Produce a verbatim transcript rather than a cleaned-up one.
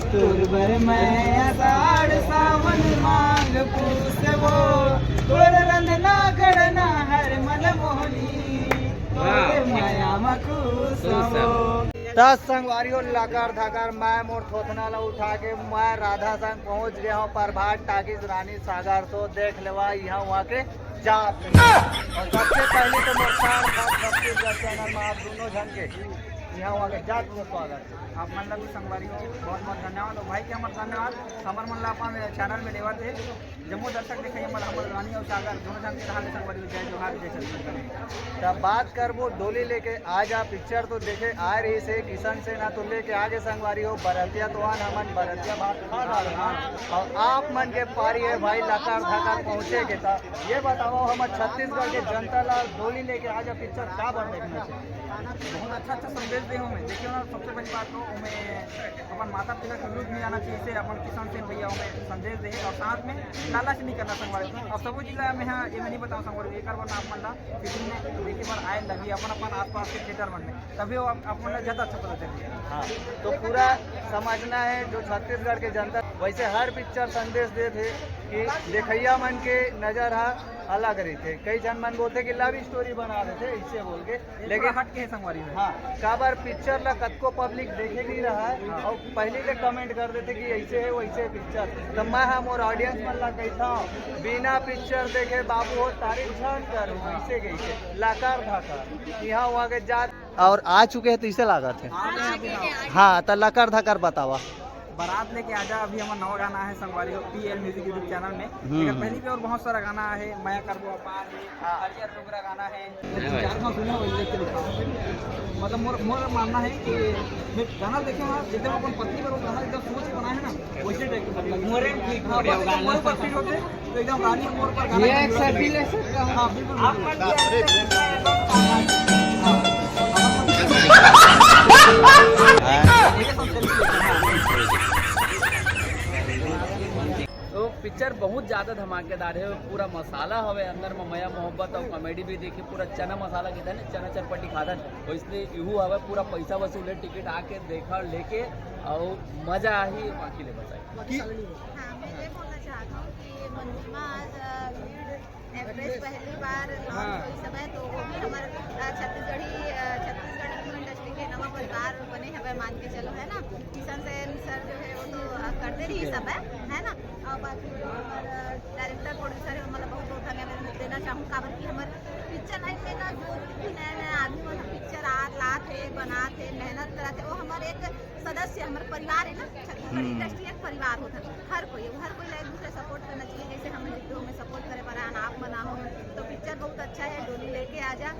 तोर बर मैं आषाढ़ सावन मांग पूसबो, तोर रंधना गढ़ना हर मन मोहनी, तोर माया म खुश हो। त संगवारी हो, लकर धकर मैं मोर थोथना ला उठा के मैं राधा संग पहुंच गए हूँ प्रभात टाकीज रानी सागर। तो देख लेवा यहाँ वहाँ के जात। और सबसे पहले तो मोर शान खान छत्तीसगढ़ चैनल में आप दोनों झन के यहाँ वहाँ के जात में स्वागत। आप मन ला भी संगवारी हो, बहुत बहुत धन्यवाद। और भाई के हमर धन्यवाद, हमर मन ला अपन चैनल में लेवत हे। जम्मो दर्शक देखे हमर, हमर रानी और सागर दोनों झन के रहल संगवारी हो। जय जोहार, जय छत्तीसगढ़। तब बात करबो डोली लेके आ जा पिक्चर तो देखे आए रही से किशन से ना तो लेके आगे संगवारी हो बरतिया तो आन हमन बरतिया भात खा डाल। और आप मन के पारी है भाई लकार धकार पहुँचे के। तब ये बताओ हमर छत्तीसगढ़ के जनता ला डोली लेके आ जा पिक्चर का बार देखना चाहिए? बहुत अच्छा अच्छा संदेश दे हूँ मैं। देखिए ना, सबसे पहली बात तो मैं अपन माता पिता के विरुद्ध नहीं जाना चाहिए, इसे अपन किशन सेन भैया हमें संदेश दे और साथ में लालच नहीं करना संगवारी। अब सबो जिला में हाँ, ये मैं नहीं बताऊँ संगवारी, एक बार ना अपन ला फिल्म में देखे बार आए लगी अपन अपन आसपास के थिएटर मन में, तभी वो अप-, अपन ला ज्यादा अच्छा पता चले। हाँ, तो पूरा समझना है जो छत्तीसगढ़ के जनता वैसे हर पिक्चर संदेश देत हे कि देखैया मन के नजर हा अलग रहिथे। कई झन मन बोलथे कि लव स्टोरी बना देथे ऐसे बोल के, लेकिन हट के संगवारी में। हाँ, काबर पिक्चर ला कतको पब्लिक देखे नहीं रहा है और पहले ले कमेंट कर देथे कि ऐसे है वैसे है पिक्चर। तो मैं हम और ऑडियंस मन ला कहता हूँ, बिना पिक्चर देखे बाबू हो तारीफ झन करो, ऐसे कैसे लाकार धाकार यहाँ वहाँ के जात और आ चुके हैं तो इसे लागत है। हाँ, तो लकर धकर बतावा। बारात लेके आजा अभी हमारा नवा गाना है संगवारी हो, पीएल म्यूजिक YouTube चैनल में। हम्म। एकर पहले भी और बहुत सारा गाना है, मैं करबो अपार है, हाँ। हरियर डोकरा गाना है। नहीं भाई। चार गाँव सुना हो, इधर के दिखाओ। मतलब मोर, मोर मानना है कि मैं गाना देखे ना, एकदम अपन पत्नी पर वो गाना एकदम सोच के बनाए है ना, वैसे टाइप के बनता है। मोरे में fit हाँ, हो रहे बस हो एकदम गाना। मोर पर fit होते, तो एकदम रानी मोर पर गाना ये एकदम एक सेट भी ले सकता हूँ। हाँ, बिल्कुल, आप बिल्कुल। मन के अंदर इतना एकदम हाँ। ये सब selfie लेते हैं। तो पिक्चर बहुत ज्यादा धमाकेदार है, पूरा मसाला हवे अंदर में, मया मोहब्बत और कॉमेडी भी देखी, पूरा चना मसाला कहते हैं ना, चना चटपटी खादन, वैसने इहू हवे, पूरा पैसा वसूल है, टिकट आके देखा लेके और मजा आही, बाकी ले बताई। हाँ, मैं ये बोलना चाहता हूँ कि मंजिमा आज, अ, लीड एक्ट्रेस पहली बार लॉन्च हाँ। हुई सब है, तो वो भी हमारे, अ, छत्तीसगढ़ी, अ, छत्तीसगढ़ी फिल्म इंडस्ट्री के नवा परिवार बने हवे, मान के चलो, है ना। किशन सेन सर जो है वो तो, अ, करते रही सब है, है ना। और बाकी जो हमारा डायरेक्टर प्रोड्यूसर है, मतलब बहुत बहुत धन्यवाद देना चाहूँ, काबर कि हमारे पिक्चर लाइन में ना जो भी नया नया आदमी मन पिक्चर आत लात है, बनात है, मेहनत करत है, वो हमारे एक सदस्य, हमारे परिवार है ना, छत्तीसगढ़ हम्म। इंडस्ट्री एक परिवार होता है। हर कोई, हर कोई ला एक दूसरे सपोर्ट करना चाहिए, जैसे हमें जिद्दो में सपोर्ट करे पर आन आप मना हो, तो पिक्चर बहुत अच्छा है, डोली लेके आ जा।